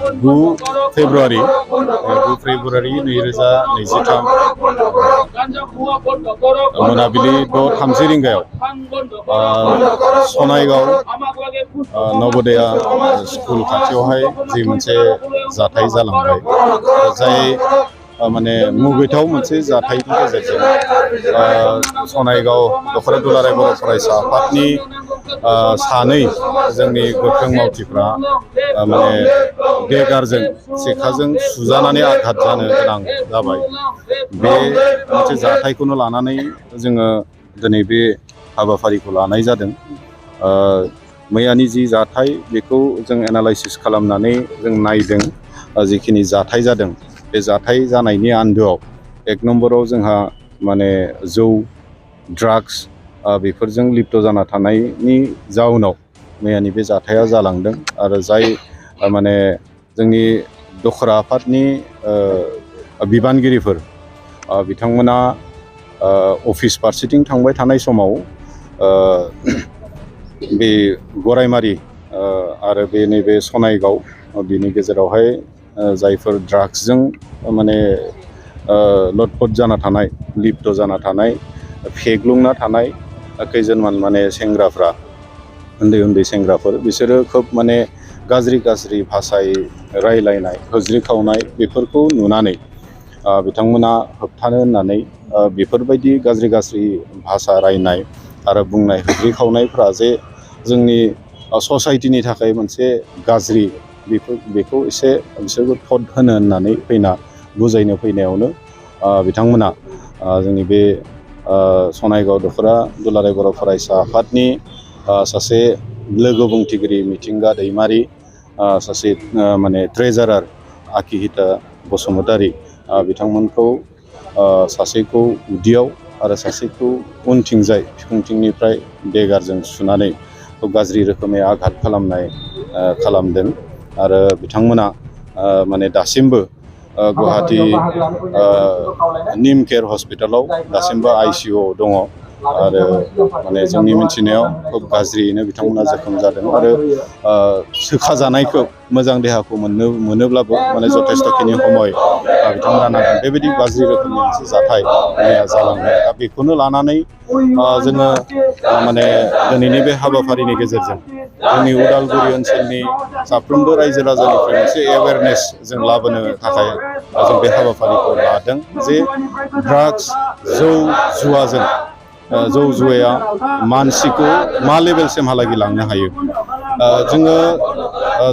9 फेब्रुवारि 2023 मोनाबिलि 6:30 रिंगायाव सनाइगाव नवोदया स्कुल खाथियावहाय जि मोनसे जाथाय जालांबाय जाय माने मुगैथाव मोनसे जाथायनि गेजेरजों सनाइगाव दख'र दुलाराय बर' फरायसा आफादनि सानै जोंनि गोख्रों मावथिफ्रा माने देगारजों सेखाजों सुजानानै आघात जानो गोनां जाबाय। बे मोनसे जाथायखौनो लानानै जोङो दिनै बे हाबाफारिखौ लानाय जादों। मैयानि जि जाथाय बेखौ जों एनालाइसिस खालामनानै जों नायदों। जिखिनि जाथाय जादों बे जाथाय जानायनि आन्दोआव 1 नम्बराव जोंहा माने जौ ड्राग्स बेफोरजों लिप्त जाना थानायनि जाउनाव मैयानि बे जाथाया जालांदों आरो जाय माने जोंनि दख'र आफादनि बिबानगिरिफोर बिथांमोना अफिस फारसेथिं थांबाय थानाय समाव बे गरायमारि आरो बे नैबे सनाइगाव बिनि गेजेरावहाय जायफोर ड्राग्सजों माने लथपथ जाना थानाय लिप्त जाना थानाय फेग्लुंना थानाय खैजोनमान माने सेंग्राफ्रा उन्दै सेंग्राफोर बिसोरो खोब माने गाज्रि भाषायै रायलायनाय होज्रिखावनाय बेफोरखौ नुनानै बिथांमोना होबथानो होननानै बेफोरबायदि गाज्रि भाषा रायनाय आरो बुंनाय होज्रिखावनायफ्रा जे जोंनि ससाइटिनि थाखाय मोनसे गाज्रि बेखौ एसे बिसोरबो थद होनो होननानै फैना बुजायनो फैनायावनो बिथांमोना जोंनि बे सनाइगाव दख'रा दुलाराय बर' फरायसा आफादनि सासे लोगो बुंथिगिरि मिथिंगा दैमारि सासे माने ट्रेजारार आकिहिता बसुमतारी बिथांमोनखौ सासेखौ उदैयाव आरो सासेखौ उनथिंजाय बिखुंथिंनिफ्राय देगारजों सुनानै गाज्रि रोखोमै आघात खालामदों आरो बिथांमोना माने दासिमबो गुवाहाटी निम केयार हस्पिटालाव दासिमबो ICU दङ आरो माने जोंनि मिथिनायाव खोब गाज्रियैनो बिथांमोना जोखोम जादों आरो सोखाजानायखौ मोजां देहाखौ मोनोब्लाबो माने जथेस्थ'खिनि समय बिथांमोना नांगोन बेबायदि गाज्रि रोखोमनि मोनसे जाथाय जालांनाय दा बेखौनो लानानै जोङो माने दिनैनि बे हाबाफारिनि गेजेरजों जोंनि उदालगुरि ओनसोलनि साफ्रोमबो रायजो राजानिफ्राय मोनसे एवेयारनेस जों लाबोनो थाखाय जों बे हाबाफारिखौ लादों जे ड्राग्स जौ जुवाया मानसिखौ मा लेभेलसिमहालागै लांनो हायो। जोङो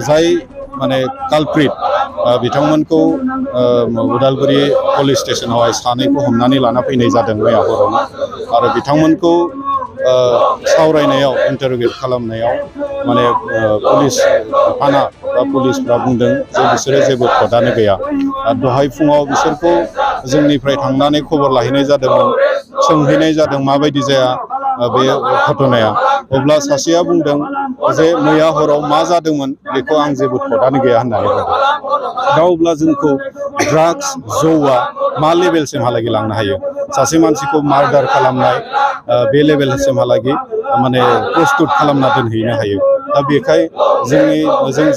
जाय माने कालप्रिट बिथांमोनखौ उदालगुरि पुलिस स्टेसनावहाय सानैखौ हमनानै लाना फैनाय जादों मैया हरावनो आरो बिथांमोनखौ सावरायनायाव इन्टारभिउ खालामनायाव माने पुलिस थाना बा पुलिसफ्रा बुंदों जे बिसोरो जेबो खदानो गैया आरो दहाय फुङाव बिसोरखौ जोंनिफ्राय थांनानै खबर लाहैनाय जादोंमोन सोंहैनाय जादों माबायदि जाया बे घटनाया अब्ला सासेया बुंदों जे मैया हराव मा जादोंमोन बेखौ आं जेबो खदानो गैया होननानै बुंदों। दा अब्ला जोंखौ ड्राग्स जौआ मा लेभेलसिमहालागै लांनो हायो सासे मानसिखौ मार्डार खालामनाय बे लेभेलसिमहालागै माने प्रस्तुत खालामना दोनहैनो हायो। दा बेखाय जों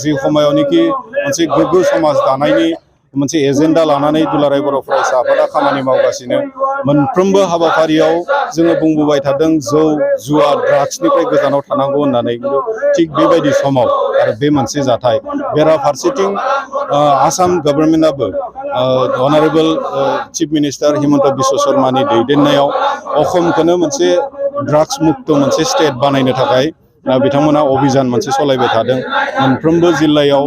जि समायावनोखि मोनसे गोग्गो समाज दानायनि मोनसे एजेन्डा लानानै दुलाराय बर' फरायसा आफादा खामानि मावगासिनो मोनफ्रोमबो हाबाफारियाव जोङो बुंबोबाय थादों जौ जुवा ड्राग्सनिफ्राय गोजानाव थानांगौ होननानै खिन्थु थिग बेबायदि समाव आरो बे मोनसे जाथाय बेराफारसेथिं आसाम गभर्नमेन्टआबो अनारेबल चिफ मिनिस्टार हिमन्त बिश्व शर्मानि दैदेननायाव अসমखौनो मोनसे ड्राग्स मुक्त मोनसे स्टेट बानायनो थाखाय बिथांमोना अभियान मोनसे सलायबाय थादों। मोनफ्रोमबो जिल्लायाव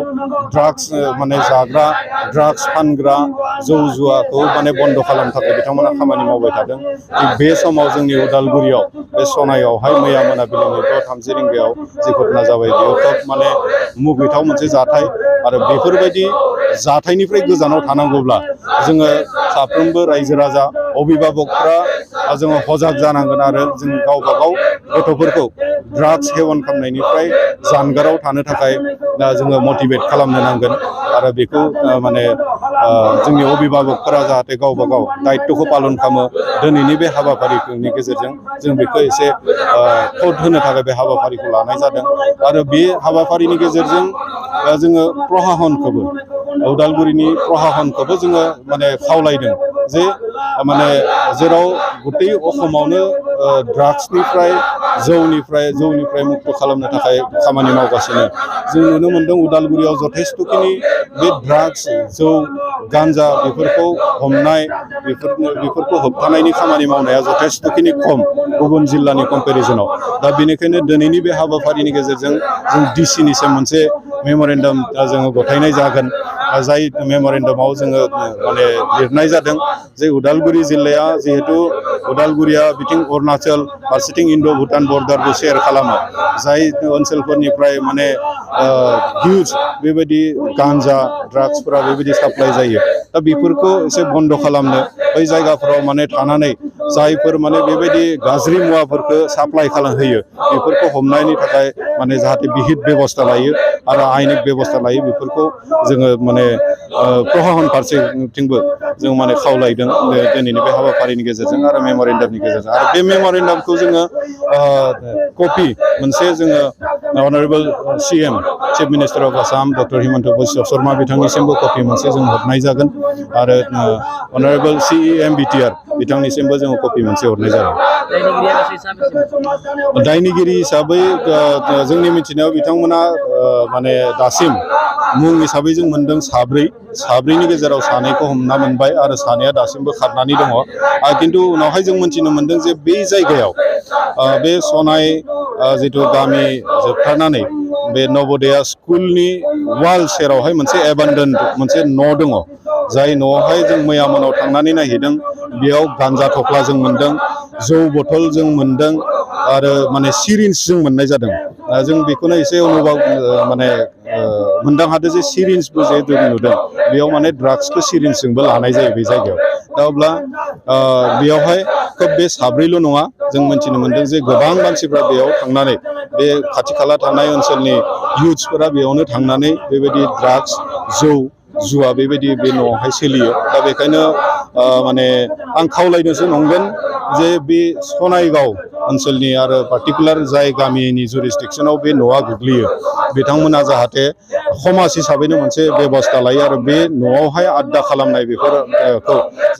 ड्राग्स माने जाग्रा ड्राग्स फानग्रा जौ जुवाखौ माने बन्द खालामनो थाखाय बिथांमोना खामानि मावबाय थादों। बे समाव जोंनि उदालगुरियाव बे सनायावहाय मैया मोनाबिलिनि 6:30 रिंगायाव जि घटना जाबाय बेयाव खोब माने मुगैथाव मोनसे जाथाय आरो बेफोरबायदि जाथायनिफ्राय गोजानाव थानांगौब्ला जोङो साफ्रोमबो रायजो राजा अभिभाबकफ्रा जोङो सजाग जानांगोन आरो जों गावबा गाव गथ'फोरखौ ड्राग्स हेवन खालामनायनिफ्राय जानगाराव थानो थाखाय जोङो मटिभेट खालामनो नांगोन आरो बेखौ माने जोंनि अभिभाबकफोरा जाहाथे गावबा गाव दायित्वखौ पालन खालामो दिनैनि बे हाबाफारिनि गेजेरजों जों बेखौ एसे थद होनो थाखाय बे हाबाफारिखौ लानाय जादों आरो बे हाबाफारिनि गेजेरजों जोङो प्रशासनखौबो उदालगुरिनि प्रशासनखौबो जोङो माने खावलायदों जे माने जेराव गतै असमावनो ड्राग्सनिफ्राय जौनिफ्राय मुक्त खालामनो थाखाय खामानि मावगासिनो जों नुनो मोनदों उदालगुरियाव जथेस्थ'खिनि बे ड्राग्स जौ गान्जा बेफोरखौ हमनाय बेफोरखौ होबथानायनि खामानि मावनाया जथेस्थ'खिनि खम गुबुन जिल्लानि कम्पेरिजनाव दा बेनिखायनो दिनैनि बे हाबाफारिनि गेजेरजों जों डिसिनिसिम मोनसे मेम'रेन्डाम जोङो गथायनाय जागोन जाय मेम'रेन्डामाव जोङो माने लिरनाय जादों जे उदालगुरि जिल्लाया जिहेतु उदालगुरिया बिथिं अरुणाचल फारसेथिं इन्ड' भुटान बर्डारबो शेयार खालामो जाय ओनसोलफोरनिफ्राय माने हिउज बेबायदि गान्जा ड्राग्सफोरा बेबायदि साप्लाइ जायो दा बेफोरखौ एसे बन्द' खालामनो बै जायगाफोराव माने थानानै जायफोर माने बेबायदि गाज्रि मुवाफोरखौ साप्लाइ होयो बेफोरखौ हमनायनि थाखाय माने जाहाथे बिहित बेबस्था लायो आरो आयेनिक बेबस्था लायो बेफोरखौ जोङो माने प्रशासन फारसेथिंबो जों माने खावलायदों दिनैनि बे हाबाफारिनि गेजेरजों आरो मेम'रेन्डामनि गेजेरजों आरो बे मेम'रेन्डामखौ जोङो कपि मोनसे जोङो honourable CM chief minister of Assam doctor Himanta Biswa Sarma बिथांनिसिमबो कपि मोनसे जों हरनाय जागोन आरो अनारेबल CEM BTR बिथांनिसिमबो जोङो कपि मोनसे हरनाय जागोन दायनिगिरि हिसाबै जोंनि मिथिनायाव बिथांमोना माने दासिम मुं हिसाबै जों मोनदों साब्रैनि गेजेराव सानैखौ हमना मोनबाय आरो सानैया दासिमबो खारनानै दङ खिन्थु उनावहाय जों मिथिनो मोनदों जे बै जायगायाव बे सनाय जिथु गामि जोबथारनानै बे नवोदया स्कुलनि वाल सेरावहाय मोनसे एबान्डन मोनसे न' दङ जाय न'आवहाय जों मैया मोनाव थांनानै नायहैदों बेयाव गान्जा थफ्ला जों मोनदों जौ बथल जों मोनदों आरो माने सिरिन्ज जों मोननाय जादों जों बेखौनो एसे अनुभव माने मोनदां हादों जे सिरिन्जबो जिहेतु नुदों बेयाव माने ड्राग्सखौ सिरिन्जजोंबो लानाय जायो बे जायगायाव दा अब्ला बेयावहाय खोब बे साब्रैल' नङा जों मिथिनो मोनदों जे गोबां मानसिफ्रा बेयाव थांनानै बे खाथि खाला थानाय ओनसोलनि इयुथ्सफोरा बेयावनो थांनानै बेबायदि ड्राग्स जौ जुवा बेबायदि बे न'आवहाय सोलियो दा बेखायनो माने आं खावलायनोसो नंगोन जे बे सनायगाव ओनसोलनि आरो पार्टिकुलार जाय गामिनि जुरिसडिक्सनाव बे न'आ गोग्लैयो बिथांमोना जाहाथे समाज हिसाबैनो मोनसे बेबस्था लायो आरो बे न'आवहाय आड्डा खालामनाय बेफोरखौ